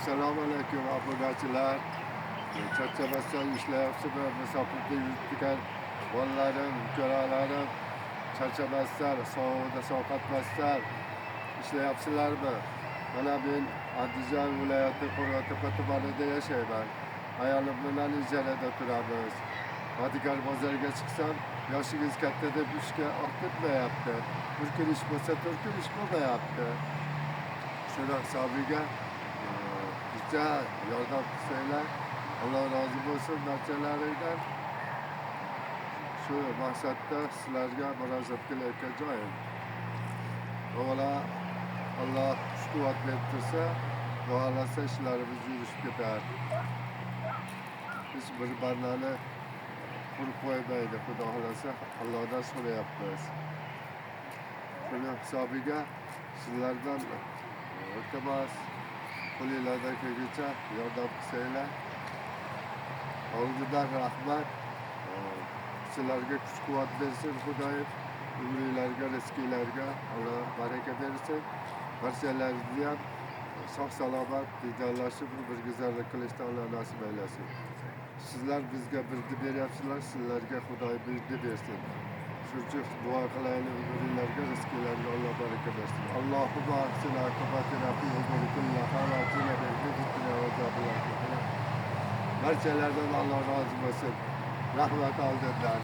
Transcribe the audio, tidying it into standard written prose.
Assalomu alaykum obunachilar. Charchamasdan ishlayapsizmi? Musofirda yuribdigan bolalarim, ukalalarim charchamasdan, sovug'ida sovqotmasdan ishlayapsizlarmi? Mana men Andijon viloyati Qo'rg'ontepa tumanida yashayman. Ayolim bilan ijarada turamiz. Madigar bozoriga chiqsam, yoshingiz katta deb ishga olib. Bir kun ish bo'lsa, 4 kun ish bo'lmayapti. Shuni hisobiga biza yordam qilsanglar, Alloh rozi bo'lsin barchalaringdan. Shu maqsadda sizlarga murojaat qilayotgan joyim. Avvalo Alloh kuch quvvat berib tursa, xudo xohlasa ishlarimiz yurishib ketar. Hech bir bandani quruq qo'ymaydi, xudo xohlasa Allohdan so'rayapmiz. Shuni hisobiga sizlardan iltimos, qo'linglardan kelguncha yordam qilsanglar. Oldindan rahmat. Sizlarga kuch quvvat bersin Xudoyim. Umringlarga, rizqinglarga Alloh baraka bersin. Barchalarni ham sog' salomat diydorlashib bir go'zallik qilishni Alloh nasib aylasin. Sizlar bizga birni beryapsizlar, sizlarga Xudoy birni bersin. Shuning uchun duo qilaylik, umringlarga, rizqinglarga Alloh baraka bersin. Allohumma ahsin oqibatina fil umuri kulliha va ajilna min fitnati va azobil akhirah. Barchalardan Alloh rozi bo'lsin. Rahmat oldindan.